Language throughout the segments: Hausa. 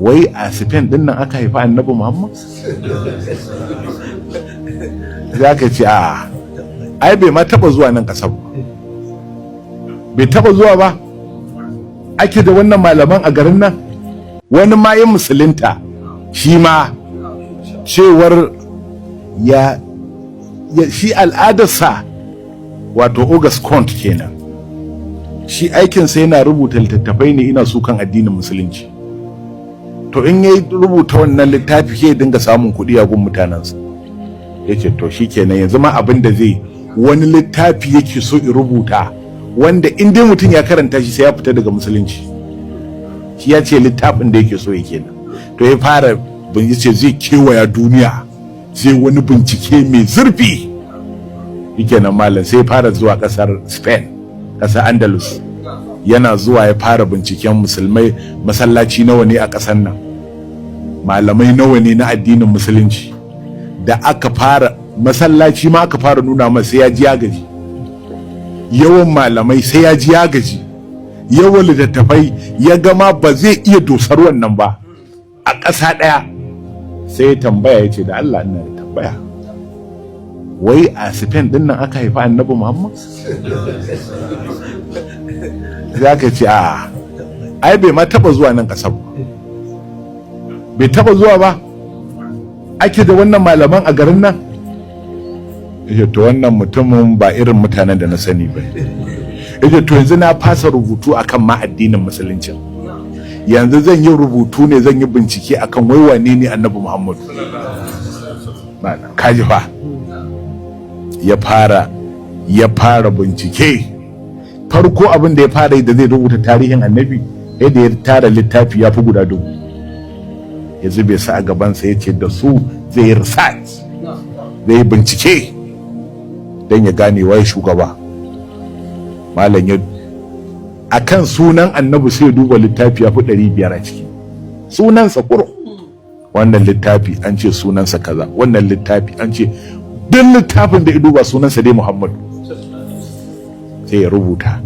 Wai a Spain din nan aka haifi Annabi Muhammad? Za ka ce a ai bai ma taba zuwa nan kasar ba, bai taba zuwa ba. Ake da wannan malaman a garin nan. Wani ma ya musulunta shi ma, cewar ya shi al'adarsa, wato August Comte kenan, shi aikinsa yana rubuta littattafai ne, ina sukan addinin Musulunci. To in ya rubuta wannan littafi, sai dinga samun kuɗi a gun mutanensa. Ya ce to shi kenan, yanzu ma abin da zai, wani littafi yake so in rubuta wanda in dai mutum ya karanta shi, sai ya fita daga Musulunci. Shi ya ce littafin da yake so yake nan. To ya fara bincike, zai kewaya duniya, zai wani bincike mai zurfi. Yake nan malam, sai ya fara zuwa kasar Spain, kasar Andalus. Yana zuwa ya fara binciken musulmai, masallaci nawa ne a kasar nan, malamai nawa ne na addinin Musulunci. Da aka fara masallaci ma aka fara nuna masa, sai ya ji ya gaji. Yawan malamai, sai ya ji ya gaji. Yawan littattafai, ya gama ba zai iya dosar wannan ba a ƙasa ɗaya. Sai ya tambaya, ya ce da Allah, ina da tambaya, wai a Spain din nan aka haifi Annabi Muhammad? Za ka ce a ai bai ma taba zuwa nan ƙasar ba, bai taba zuwa ba. Ake da wannan malaman a garin nan. Yace to wannan mutumin ba irin mutanen da na sani ba. Yace to yanzu na fasa rubutu akan ma addinin Musulunci, yanzu zan yi rubutu ne, zan yi bincike akan wai wane ne Annabi Muhammadu. Kaji fa, ya fara bincike. Farko abin da ya fara yi da zai rubuta tarihin Annabi, yadda ya tara littafi ya fi guda 1000, ya zube su a gabansa, ya ce da su zai yi research, zai yi bincike don ya gane waye shugaba. Malam, ya akan sunan Annabi, sai ya duba littafi ya fi 500 a ciki, sunansa kuro. Wannan littafi an ce sunansa kaza, wannan littafi an ce, duk littafin da ya duba sunansa dai Muhammadu. Sai ya rubuta,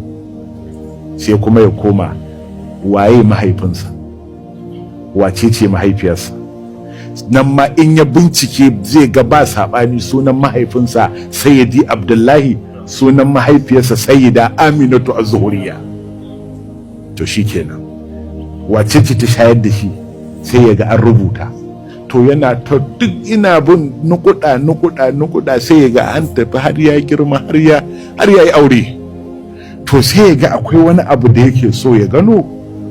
sai kuma ya koma waye mahaifinsa, wace ce mahaifiyarsa. Nan ma in ya bincike, zai ga ba saɓani, sunan mahaifinsa Sayyidi Abdullahi, sunan mahaifiyarsa Sayyida Aminatu Az-Zuhuriya. To shikenan, wace ce ta shayar da shi? Sai ya ga an rubuta. To yana ta duk ina bin nukuda nukuda nukuda, sai ya ga an tafi har ya girma, har ya yi aure. To sai ya ga akwai wani abu da yake so ya gano,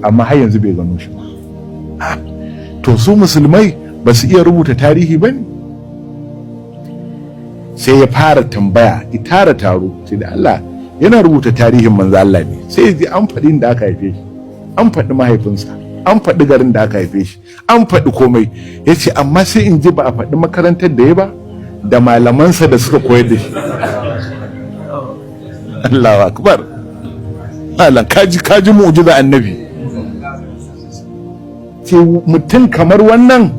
amma har yanzu bai gano shi ba. To su musulmai ba su iya rubuta tarihi ba ne? Sai ya fara tambaya, itara taro, sai da Allah yana rubuta tarihin Manzo Allah ne, sai ya ji an faɗi inda aka haife shi, an faɗi mahaifinsa, an faɗi garin da aka haife shi, an faɗi komai. Ya ce amma sai in ji ba a faɗi makarantar da ya ba da malamansa da suka koyar da shi. Allahu akbar! Malam, kaji kaji mu'jiza Annabi. Ce mutum kamar wannan,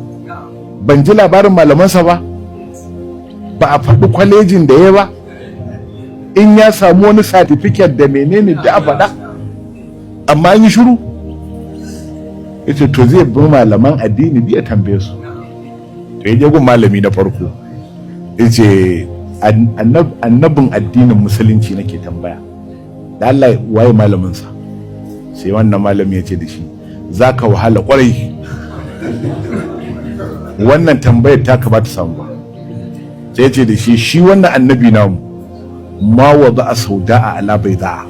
ban ji labarin malamansa ba, ba a faɗi kwalejin da ya ba, in ya samu wani satifiket da menene da a faɗa, amma an yi shiru. Yace to zai bi malaman addini biya tambaye su. To ya je gun malami na farko, yace annabin addinin Musulunci nake tambaya, da Allah waye malaminsa? Sai wannan malami ya ce da shi, za ka wahala kwarai, wannan tambayar ta ka ba ta samu ba. Sai ya ce da shi, shi wannan annabi namu ma wada a sauda a ala bai za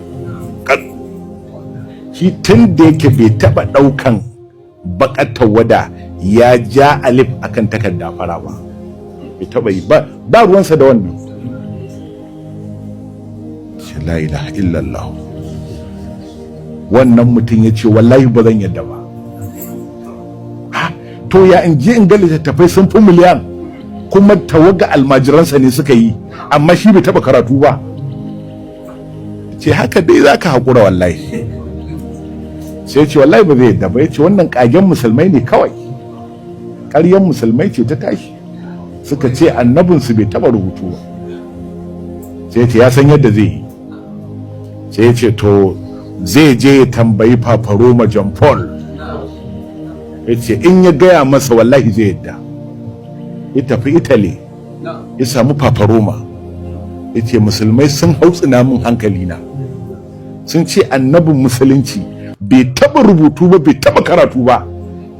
shi, tun da yake bai taba daukan bakar tawada ya ja alif akan takarda fara ba, bai taba yi ba, ba ruwansa da wannan. La ilaha illallah! Wannan mutum ya ce wallahi ba zan yadda ba. To ya in je in ga littattafai sun fi miliyan, kuma tawaga almajiransa ne suka yi, amma shi bai taba karatu ba? Ce haka dai za ka haƙura wallahi. Sai ce wallahi ba zai yadda ba. Ya ce wannan ƙagen musulmai ne kawai, ƙaryan musulmai ce ta tashi, suka ce annabinsu bai taba rubutu ba. Sai ce ya san yadda zai yi. Sai ya ce to zai je ya tambayi Papa Roma John Paul. Ya ce in ya gaya masa wallahi zai yadda. Ya tafi Italy, ya samu Paparoma, ya ce musulmai sun hautsina min hankali na, sun ce annabin musulunci bai taba rubutu ba, bai taba karatu ba.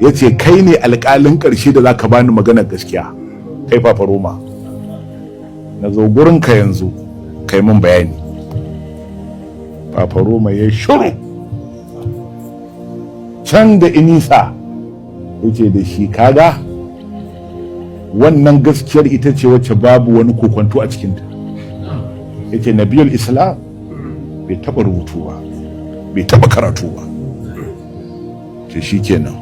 Ya ce kai ne alƙalin ƙarshe da za ka bani maganar gaskiya, kai Paparoma, na zo gurinka yanzu kai mun bayani. Paparoma ya shiru can da inisa, ya ce da shi, kaga wannan gaskiyar ita ce wacce babu wani kokonto a cikinta. Ya ce nabiyul islam bai taba rubutu ba, bai taba karatu ba. Ce shi kenan,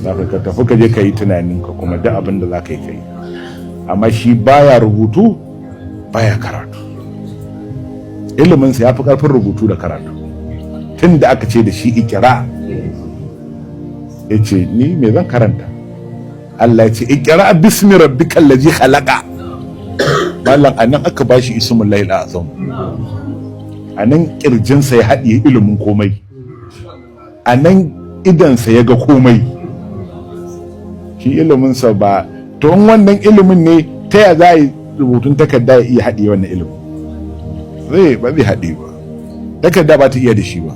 za ka tafi ka je ka yi tunaninka kuma duk abin da za ka yi ka yi, amma shi baya rubutu, baya karatu, iliminsa ya fi karfin rubutu da karatu. Tun da aka ce da shi ikira, ya ce ni me zan karanta? Allah ya ce ikira bismi rabbikal ladzi khalaqa. Mallam, anan aka bashi ismul lahil azam, anan kirjinsa ya haɗiye ilimin komai, anan idansa ya ga komai. Shi iliminsa ba to in wannan ilimin ne, ta ya za a yi rubutun takarda ya iya haɗiye wannan ilimin? Zai ba zai haɗe ba, takarda ba ta iya da shi ba.